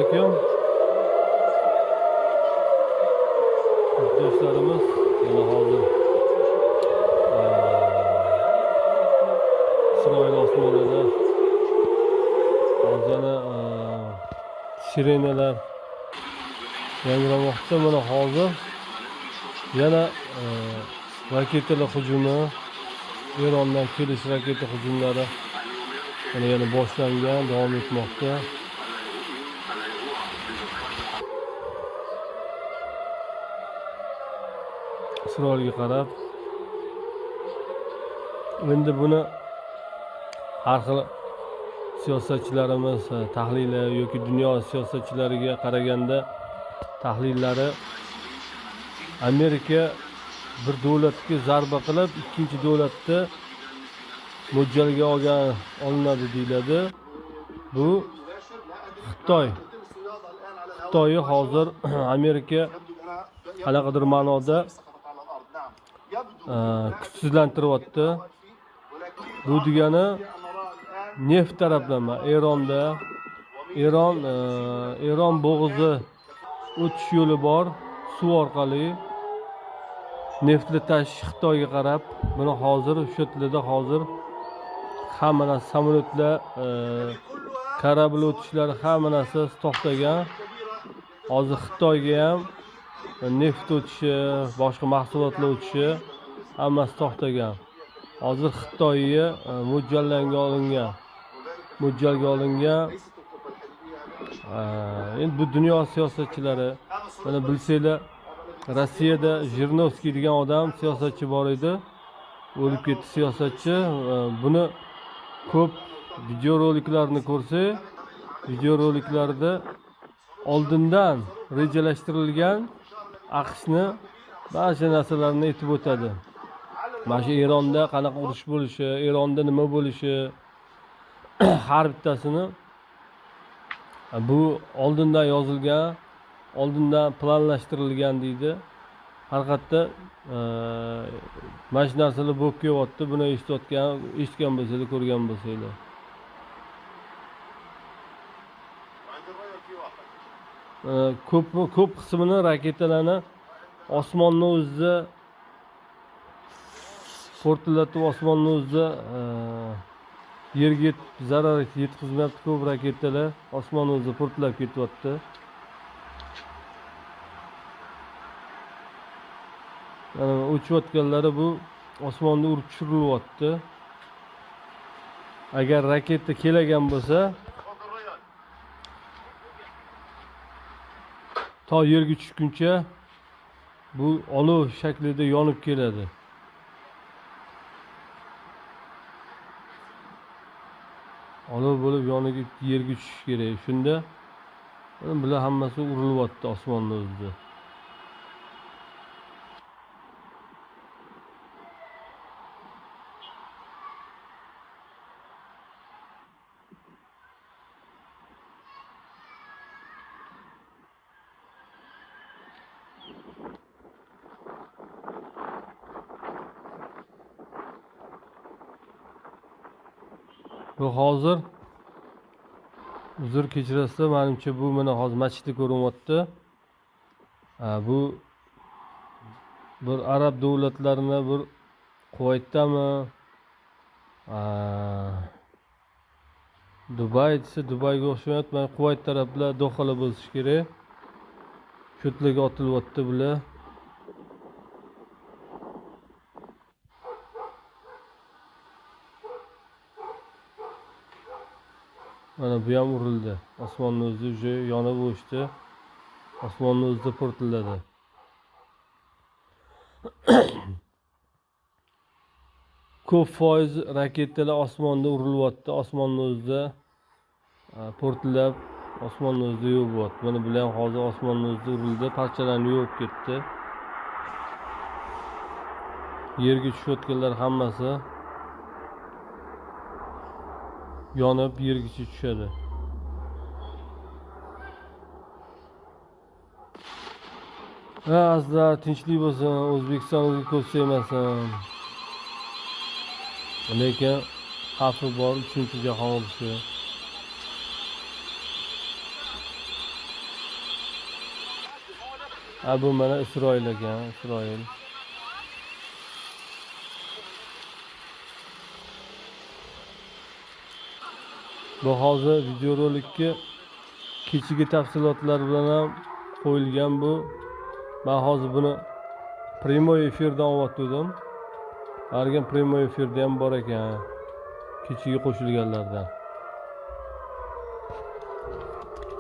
Alaykum. Yurtdoshlarimiz, mana hozir Isroil osmonida hozir yana sirenalar yangramoqda. Mana hozir yana raketalar hujumi, Erondan kelish raketa hujumlari mana yana boshlangan, davom etmoqda. Isroilga qarab. Endi buni har xil siyosatchilarimiz tahlili yoki dunyo siyosatchilariga qaraganda tahlillari, Amerika bir davlatga zarba qilib, ikkinchi davlatni mo'ljalga olgan olinadi deyiladi. Bu Xitoy. Xitoyni hozir Amerika qanaqadir ma'noda kuchsizlantiryapti. Bu degani neft taraflama Eronda, Eron Eron bo'g'izi o'tish yo'li bor, suv orqali neftli tashish Xitoyga qarab. Buni hozir o'sha yerlarda hozir hamma narsa, samolyotlar, корабль o'tishlari, hamma narsa to'xtagan. Hozir Xitoyga ham neft o'tishi, boshqa mahsulotlar o'tishi hammasi to'xtagan. Hozir Xitoyga mo'ljallangan olingan, mo'ljalga olingan. Endi bu dunyo siyosatchilari, mana bilsanglar, Rossiyada Jirinovskiy degan odam, siyosatchi bor edi, o'lib ketdi siyosatchi. Buni ko'p videoroliklarni ko'rsak, videoroliklarda oldindan rejalashtirilgan AQShni barcha narsalarni aytib o'tadi. Mana shu Eronda qanaqa urush bo'lishi, Eronda nima bo'lishi, har bittasini bu oldindan yozilgan, oldindan planlashtirilgan deydi. Haqiqatda mana shu narsalar bo'lib kelyapti. Buni eshitayotgan, eshitgan bo'lsanglar, ko'rgan bo'lsanglar. وعند الراية في واحد. Ko'p ko'p qismini raketalarni osmonni o'zida portlatib, osmonni o'zida yerga zarar yetkazmayapti. Ko'p raketalar osmonni o'zida portlab ketyapti. Mana uchayotganlari bu osmonda urib tushirilyapti. Agar raketa kelagan bo'lsa, فوق الريال. to yerga tushguncha bu olov shaklida yonib keladi. Olov bo'lib yonib yerga tushishi kerak. Shunda mana bular hammasi urilyapti osmonni o'zida. Bu hozir, uzr, kechirasizlar, manimcha bu mana hozir masjidda ko'rinyapti. Ha, bu bir arab davlatlarini, bir Kuvaytdami? Ha, Dubay desa, Dubayga o'xshamayapti. Mana Kuvayt taraflar, Dohalar bo'lishi kerak. Shu yerlarga otilyapti bular. Mana bu ham urildi. Osmonni o'zi уже yonib o'chdi. Osmonni o'zida portilladi. Ko'p foiz raketalar osmonda urilyapti. Osmonni o'zida portlab, osmonni o'zida yo'q bo'lyapti. Mana bular ham hozir osmonni o'zida urildi, parchalanib yo'q ketdi. Yerga tushayotganlar hammasi yonib yergacha tushadi. Ha, azizlar, tinchlik bo'lsin, O'zbekistonga ko'z tegmasin. Lekin xavfi bor, 3-jahon urushi. Ha, bu mana Isroil ekan, Isroil. Bu hozir videorolikka kechagi tafsilotlar bilan ham qo'yilgan bu. Men hozir buni prямой efirdan olyotgandim. Argan prямой efirda ham bor ekan. Kechagi qo'shilganlardan.